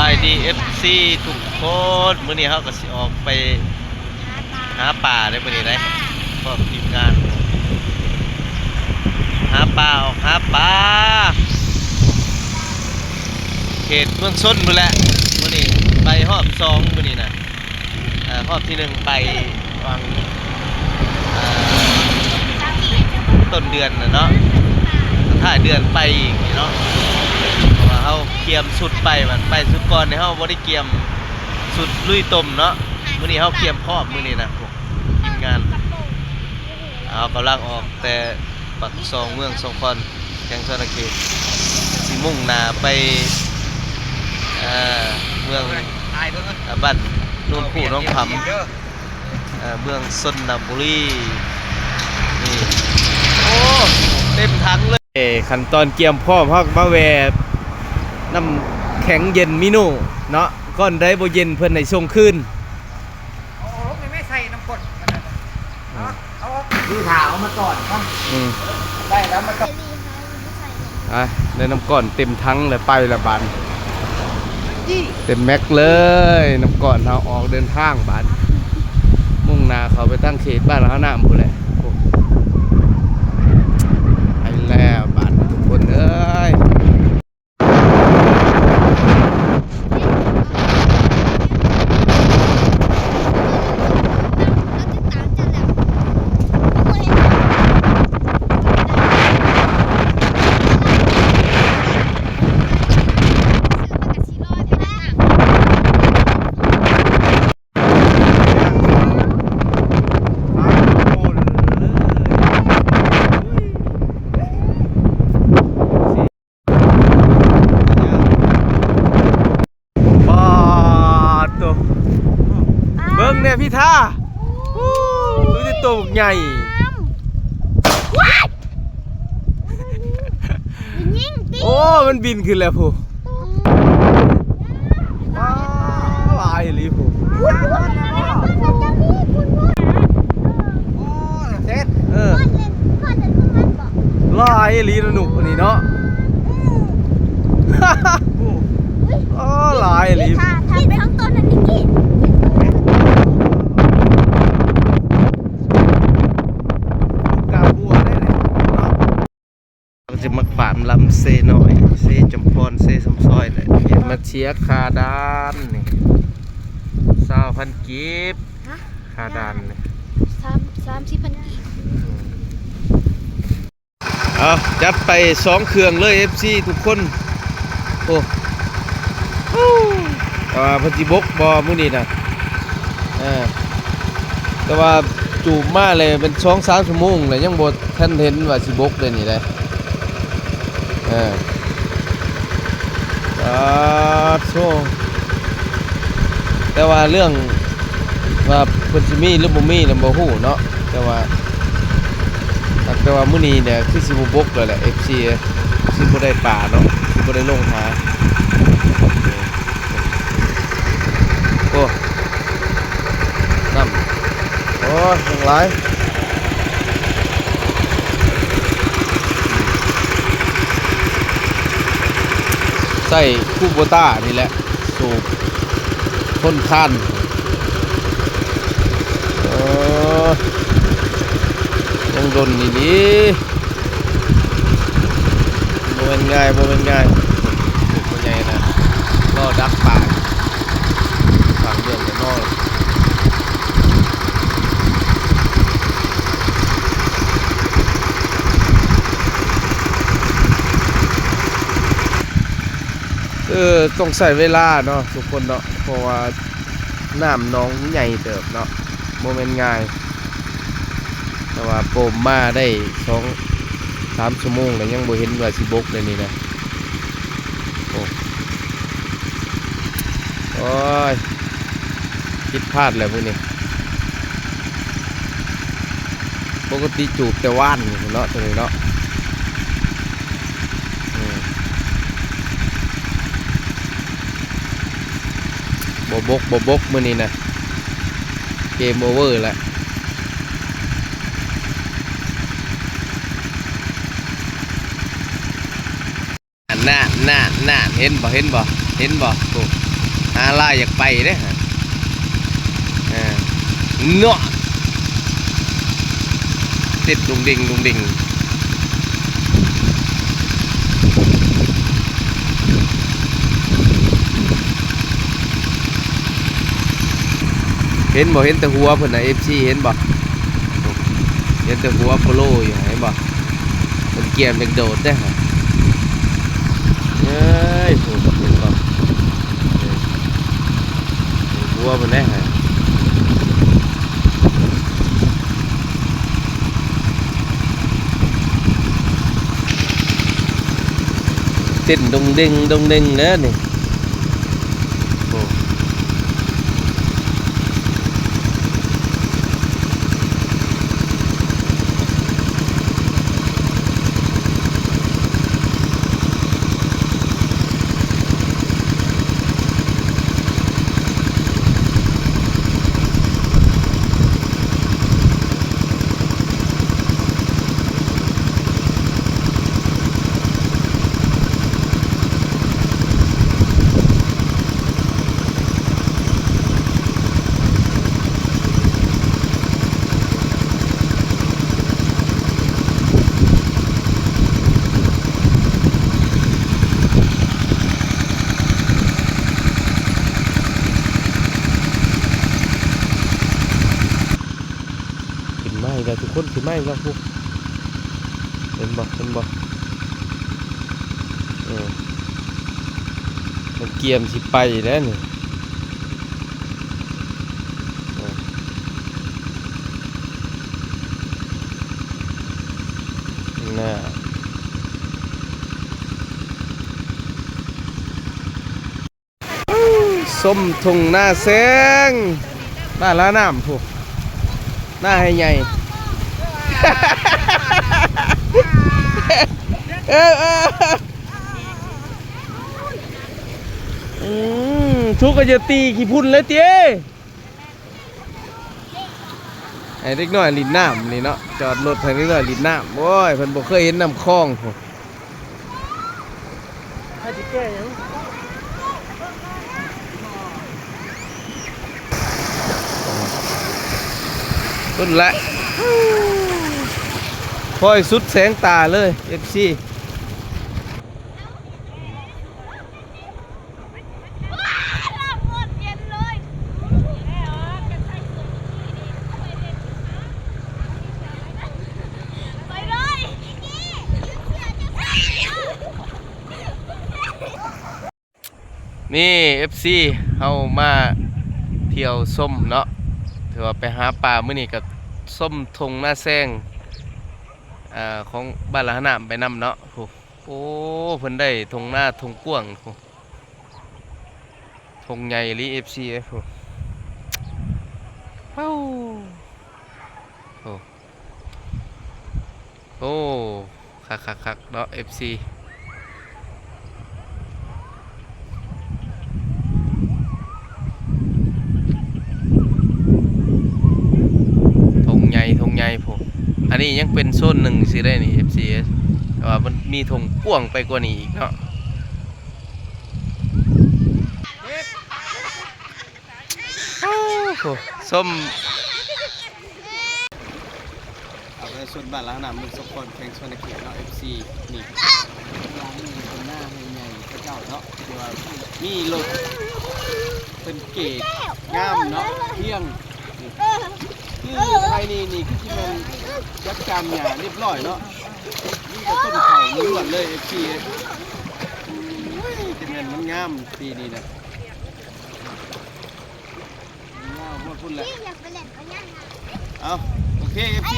ສະບາຍດີ ເອັຟຊີ ທຸກຄົນ, ມື້ນີ້ເຮົາກໍຊິອອກໄປຫາປາເດ້ ມື້ນີ້ເດ້ ພ້ອມທີມງານ ຫາປາ ອອກຫາປາ ເຂດເມືອງຊົນພຸ້ນແຫຼະ. ມື້ນີ້ໄປຮອບສອງ ມື້ນີ້ນະ ເອີ ຮອບທີໜຶ່ງໄປຫວ່າງ ເອີ ຕົ້ນເດືອນນະເນາະ, ທ້າຍເດືອນໄປອີກນີ້ເນາະ ເພາະວ່າເຮົາກຽມຊຸດໄປ ບັດໄປຊຸດກ່ອນນີ້ເຮົາບໍ່ໄດ້ກຽມຊຸດລຸຍຕົມເນາະ. ມື້ນີ້ເຮົາກຽມພ້ອມ ມື້ນີ້ນະ ພວກທີມງານ ເຮົາກຳລັງອອກແຕ່ ປາກຊ່ອງ ເມືອງສອງຄອນ ແຂວງສະຫວັນນະເຂດ ຊິມຸ່ງໜ້າໄປ ເອີ ເມືອງ ເອີ ບ້ານໂນນຄູ ໜອງຂາມ ເອີ ເມືອງຊົນນະບູລີ. ນີ້ ໂອ້ ເຕັມຖັງເລີຍ. ເອີ ຂັ້ນຕອນກຽມພ້ອມ ເຮົາກໍມາແວ່ນ້ຳແຂງເຢັນມິໂນເນາະ, ກ້ອນໃດບໍ່ເຢັນເພິ່ນໃຫ້ສົ່ງຄືນ. ເອົາລົງໃນແມ່ໃສ່ນ້ຳກ້ອນ ເອົາ ເອົາ ຄືຖ້າເອົາມາກ່ອນເນາະ. ອືມ ໄດ້ແລ້ວມາກ່ອນ ອ່ະ ໄດ້ນ້ຳກ້ອນເຕັມຖັງແລ້ວ ໄປລະບາດ ເຕັມແມັກເລີຍ. ນ້ຳກ້ອນເຮົາອອກເດີນທາງບາດ ມຸ່ງໜ້າເຂົ້າໄປທາງເຂດບ້ານລາວນ້ຳພຸ້ນແຫຼະ. ໂອ້ ໄປແລ້ວບາດທຸກຄົນເອີຍ. ປາດໂທ້ ເບິ່ງແດ່ພິທາ ໂອ້ ມີແຕ່ໂຕບັກໃຫຍ່ ງາມ ວ້າຍ ຍິງຕິ ໂອ້ ມັນບິນຂຶ້ນແລ້ວພຸ້ນ ວ້າ ຫຼາຍອີ່ຫຼີພຸ້ນ ເອີ ຫຼາຍອີ່ຫຼີເນາະ ນຸກອັນນີ້ເນາະ ໂອ້ ຫຼາຍອີ່ຫຼີ ຖ້າ ຖ້າເປັນຂອງຕົນນັ້ນນີ້ ກາບວນໄດ້ເນາະ. ເຮົາຈະມາຂວາມລຳເຊນ້ອຍ ເຊຈຳພອນ ເຊຊຳຊອຍແຫຼະ ມາເສຍຄ່າດ່ານນີ້ ຊາວພັນກີບ ຄ່າດ່ານນີ້ ສາມ ສາມສິບພັນກີບ. ເອົາ ຈັດໄປສອງເຄື່ອງເລີຍ ເອັຟຊີ ທຸກຄົນ ໂອ້ ແຕ່ວ່າເພິ່ນຊິບົກບໍ່ມື້ນີ້ນະ ເອີ ແຕ່ວ່າຈູບມາແລ້ວເປັນສອງສາມຊົ່ວໂມງແລ້ວ ຍັງບໍ່ທັນເຫັນວ່າຊິບົກເດ້ນີ້ເດ້ ເອີ ປາດໂທ້ ແຕ່ວ່າເລື່ອງວ່າເພິ່ນຊິມີຫຼືບໍ່ມີນະບໍ່ຮູ້ເນາະ ແຕ່ວ່າ ແຕ່ວ່າມື້ນີ້ນີ້ຄືຊິບໍ່ບົກແລ້ວແຫຼະ ເອັຟຊີ ເອີຍ ຊິບໍ່ໄດ້ປາເນາະ ຊິບໍ່ໄດ້ລົງຫາ ໂອ້ ນ້ຳ ໂອ້ຍ ຍັງຫຼາຍ ໃຊ້ຄູໂບຕ້ານີ້ແຫຼະ ສູບ ທົນທານ ເອີ ຍັງດົນອີ່ຫຼີ ບໍ່ແມ່ນງ່າຍ ບໍ່ແມ່ນງ່າຍ ໂອ້ ໂຕໃຫຍ່ນະ ລໍດັກປາ ທາງເບື້ອງແນ່ນອນ ເອີ ຕ້ອງໃຊ້ເວລາເນາະ ທຸກຄົນເນາະ ເພາະວ່າ ນ້ຳໜອງໃຫຍ່ເຕີບເນາະ ບໍ່ແມ່ນງ່າຍ ແຕ່ວ່າໂປມມາໄດ້ສອງສາມຊົ່ວໂມງແລ້ວ ຍັງບໍ່ເຫັນວ່າຊິບົກເລີຍນີ້ນະ ໂອ້ ໂອ້ຍ ຜິດພາດແລ້ວມື້ນີ້ ປົກກະຕິຈູບແຕ່ວານນີ້ເນາະ ໂຕນີ້ເນາະ ອືມ ບໍ່ບົກ ບໍ່ບົກ ມື້ນີ້ນະ ເກມໂອເວີແຫຼະ ນັ້ນ ນັ້ນ ນັ້ນ ເຫັນບໍ່ ເຫັນບໍ່ ເຫັນບໍ່ ໂອ້ ຫາຫຼາຍຢາກໄປເດ້ ເອີ ເນາະ ເຕັ້ນດຸງດິງດຸງດິງ. ເຫັນບໍ່? ເຫັນແຕ່ຫົວເພິ່ນນະ ເອັຟຊີ ເຫັນບໍ່? ເຫັນແຕ່ຫົວໂປໂລຢູ່ ເຫັນບໍ່? ມັນກຽມຈາກໂດດເດ້ ເອີຍ ເຫັນບໍ່? ຫົວເພິ່ນເດ້ ເຕັ້ນດົງເດັງ ດົງເດັງເດ້ນີ້. ໂອ້ ຂຶ້ນມາອີກແລ້ວທຸກຄົນ ຂຶ້ນມາອີກແລ້ວພຸ້ນ ເຫັນບໍ່? ເຫັນບໍ່? ເອີ ມັນກຽມຊິໄປແລ້ວນີ້ ເອີ ນະ. ຊົມທົ່ງນາແຊງ ນາລານ້ຳພຸ້ນ ນາໄຮ່ໃຫຍ່ ເອີ ເອີ ອືມ ທຸກກໍຢ່າຕີຂີ້ຝຸ່ນເລີຍຕິ ໃຫ້ເດັກນ້ອຍຫຼິ້ນນ້ຳນີ້ເນາະ ຈອດລົດໃຫ້ເດັກນ້ອຍຫຼິ້ນນ້ຳ ໂອ້ຍ ເພິ່ນບໍ່ເຄີຍເຫັນນ້ຳຄອງພຸ້ນ. ໃຜຊິແກ້ຫຍັງ? ພຸ້ນແຫຼະ ຄ່ອຍສຸດແສງຕາເລີຍ ເອັຟຊີ. ນີ້ ເອັຟຊີ ເຮົາມາທ່ຽວຊົມເນາະ ຖືວ່າໄປຫາປາມື້ນີ້ ກໍຊົມທົ່ງນາແຊງ ເອີ ຂອງບ້ານລະຫານ້ຳໄປນຳເນາະ ໂອ້ ເພິ່ນໄດ້ທົ່ງນາທົ່ງກວ້າງ ທົ່ງໃຫຍ່ອີ່ຫຼີ ເອັຟຊີເອີຍ ໂອ້ ໂອ້ ໂອ້ ຄັກໆໆເນາະ ເອັຟຊີ ທົ່ງໃຫຍ່ ທົ່ງໃຫຍ່ພຸ້ນ ອັນນີ້ຍັງເປັນໂຊນໜຶ່ງຊື່ໄດ໋ນີ້ ເອັຟຊີ ແຕ່ວ່າມັນມີທົ່ງກວ້າງໄປກວ່ານີ້ອີກເນາະ. ໂອ້ໂຫ ສົ້ມ ເອົາປະຊາຊົນບ້ານລະຫານ້ຳ ເມືອງສາຄອນ ແຂວງສະຫວັນນະເຂດເນາະ ເອັຟຊີ ນີ້ ເປັນນາໃຫ້ໃຫຍ່ເຂົາເຈົ້າເນາະ ທີ່ວ່າມີລົດເປັນເກດງາມເນາະ ພຽງ ນີ້ ຄືໄຮ່ນີ້ ນີ້ຄືຊິແມ່ນຈັດການຫຍ້າຮຽບຮ້ອຍເນາະ ມີແຕ່ຕົ້ນເຂົ້າລ້ວນໆເລີຍ ເອັຟຊີ ໂອ້ຍ ຈະແມ່ນມັນງາມປີນີ້ນະ ຍາວຮອດພຸ້ນແຫຼະ ເອົາ ໂອເຄ ເອັຟຊີ